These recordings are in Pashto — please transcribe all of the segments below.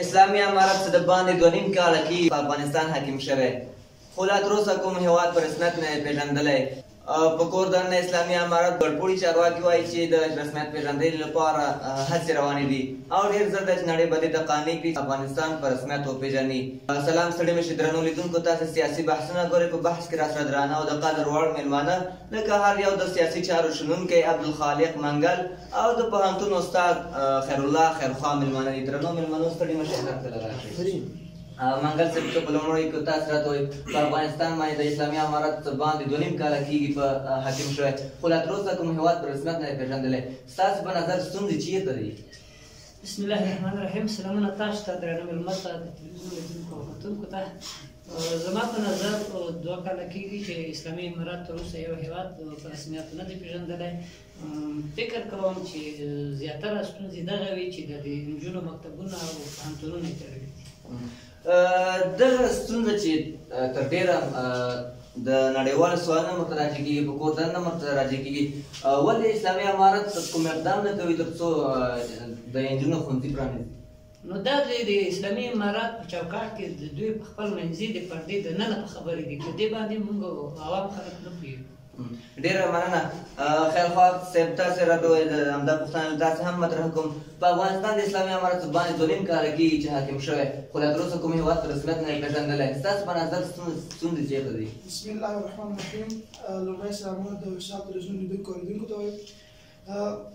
اسلامي امارت څه د باندې 2.5 کاله کېږي په افغانستان حاکم شوی، خو لا تر اوسه کوم هېواد په رسمیت نه دی پېژندلی. په کور دننه اسلامي امارت لوړپوړي چارواکي وایي چې د رسمیت پېژندنې لپاره هڅې روانې دي او ډېر زر ده چې نړۍ به دې ته قانع کړي چې افغانستان په رسمیت وپېژني. سلام ستړي مشي درنو لیدونکو، تاسې سیاسي بحثونه ګورئ. په بحث کې راسره درانه او د قدر وړ مېلمانه لکه هر یو د سیاسي چارو شنونکی عبدالخالق منګل او د پوهنتون استاد خیرالله خیرخواه مېلمانه دي. درنو مېلمنو ستړي مشي، هر کله راشئ. منګل صاحب، که په لومړیو کې تاسو راته وایي، په افغانستان باندې د اسلامي امارت څه باندې 2.5 کاله کېږي په حاکم شوی، خو لا تر اوسه کوم هېواد په رسمیت نه دی پېژندلی. ستاسو په نظر ستونزې چېرته دي؟ بسم الله الرحمن الرحیم. سلامونه تاسو ته، درانه مېلمه ته، د تلویزیون لیدونکو او کتونکو ته. زما په نظر 2 کاله کېږي چې اسلامي امارت تر اوسه یو هېواد په رسمیت نه دی پېژندلی. فکر کوم چې زیاتره ستونزې دغه وي چې د نجونو مکتبونه او پوهنتونونه یې تړلي دي. دغه ستونزه چې تر ډېره د نړیوالو سوالونه ورته راجع کېږي، په کور دننه ورته راجع کېږي، ولې اسلامي امارت کوم اقدام نه کوي تر څو د نجونو ښوونځي پرانیزي؟ نو دا د اسلامي امارت په چوکاټ کې د دوی په خپل منځي د پردې دننه په خبرې دي، په دې باندې موږ عوام خلک نه پوهېږو. ډېره مننه. خیرخواه صاحب، تاسې راته ووایئ، همدا پوښتنه له تاسې هم مطرح کوم. په افغانستان د اسلامي امارت څه باندې 2.5 کاله کېږي چې حاکم شوی، خو لا تر اوسه کوم هېواد په رسمیت نه دی پېژندلی. ستاسو په نظر ستونزې چېرته دي؟ بسم الله الرحمن الرحیم. لومړی سلامونه د وصال تلویزیون لیدونکو اورېدونکو ته وایم.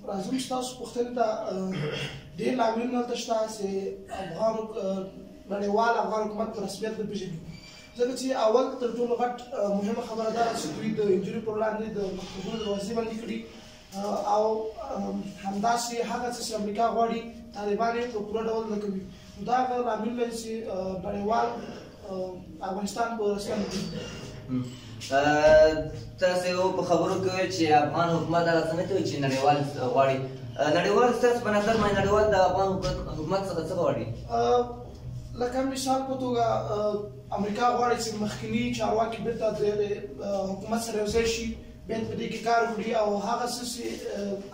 راځم ستاسو پوښتنې ته. ډېر لاملونه دلته شته چې افغان نړیوال افغان حکومت په رسمیت نه پېژني، ځکه چې اول تر ټولو غټ مهمه خبره دا ده چې دوی د نجونو پر وړاندې د مکتبونو دروازې بندې کړي، او همداسې هغه څه چې امریکا غواړي طالبان یې په پوره ډول نه کوي. نو دا هغه لامل دی چې نړیوال افغانستان په رسمیت نه پېژني. تاسې په خبرو کې وویل چې افغان حکومت هغه څه نه کوي چې نړیوال غواړي. نړیوال ستاسو په نظر باندې نړیوال د افغان حکومت څخه څه غواړي؟ لکه مثال په توګه امریکا غواړي چې مخکني چارواکي بېرته د حکومت سره یو ځای شي، باید په دې کې کار وکړي، او هغه څه چې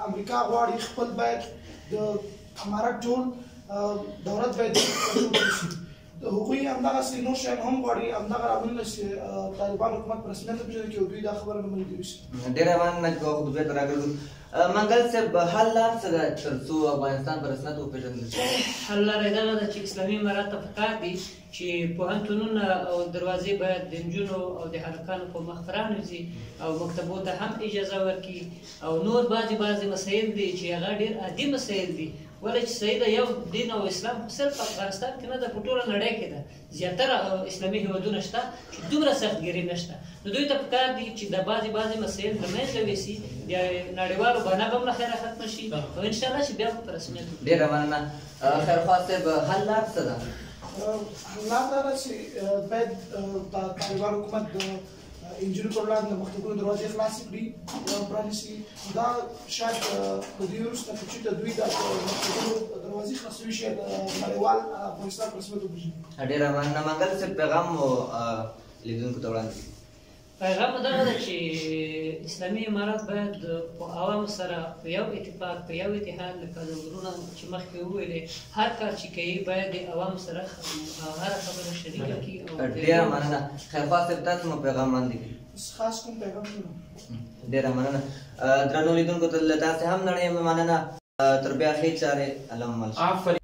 امریکا غواړي خپل باید د امارت ټول دولت باید شي. هغوی همدغسې نور شیان هم غواړي. همدغه لاملونه چې طالبان حکومت په رسمیت نه پېژندل کېږي او دوی دا خبره نه مني. ډېره مننه چې وخت بېرته راګرځو. منګل صاحب، حل لار څه ده تر څو افغانستان په رسمیت وپېژندل شي؟ حل لاره یې دغه ده چې اسلامي امارت ته پکار دي چې پوهنتونونه او دروازې باید د نجونو او د هلکانو په مخ پرانیزي او مکتبو ته هم اجازه ورکړي، او نور بعضې بعضې مسایل دي چې هغه ډېر عادي مسایل دي. ولې چې صحیح ده، یو دین او اسلام خو صرف افغانستان کې نه ده، په ټوله نړۍ کې ده. زیاتره اسلامي هېوادونه شته چې دومره سختګیري نشته. نو دوی ته پکار دي چې د بعضې بعضې مسایل له منځه ویسي، بیا نړیوالو بنا به هم له خیره ختمه شي، او انشاءالله چې بیا به په رسمیت وپېژني. ډېره مننه. خیرخواه صاحب، حل لار څه ده؟ حل لار دا ده چې باید د طالبان حکومت د نجونو پر وړاندې د مکتبونو دروازې خلاصې کړي او پرانیزي. دا شاید په دې وروسته که چېرته دوی د مکتبونو دروازې خلاصوي، شاید نړیوال افغانستان په رسمیت وپېژني. ډېره مننه. منګل صاحب، پیغام مو لیدونکو ته وړاندې کړي. پیغام مو دغه ده چې اسلامي امارت باید په عوامو سره په یو اتفاق، په یو اتحاد، لکه د وروڼو چې مخکې وویلې، هر کار چې کوي باید د عوامو سره هره خبره شریکه کړي. ډېره مننه. خیرخواه صاحب، تاسو مو پیغام وړاندې کړي. خاص کوم پیغام نه لرم. ډېره مننه. درنو لیدونکو ته له تاسې هم نړۍ مننه. تر بیا ښې چارې، الله مو مل شه.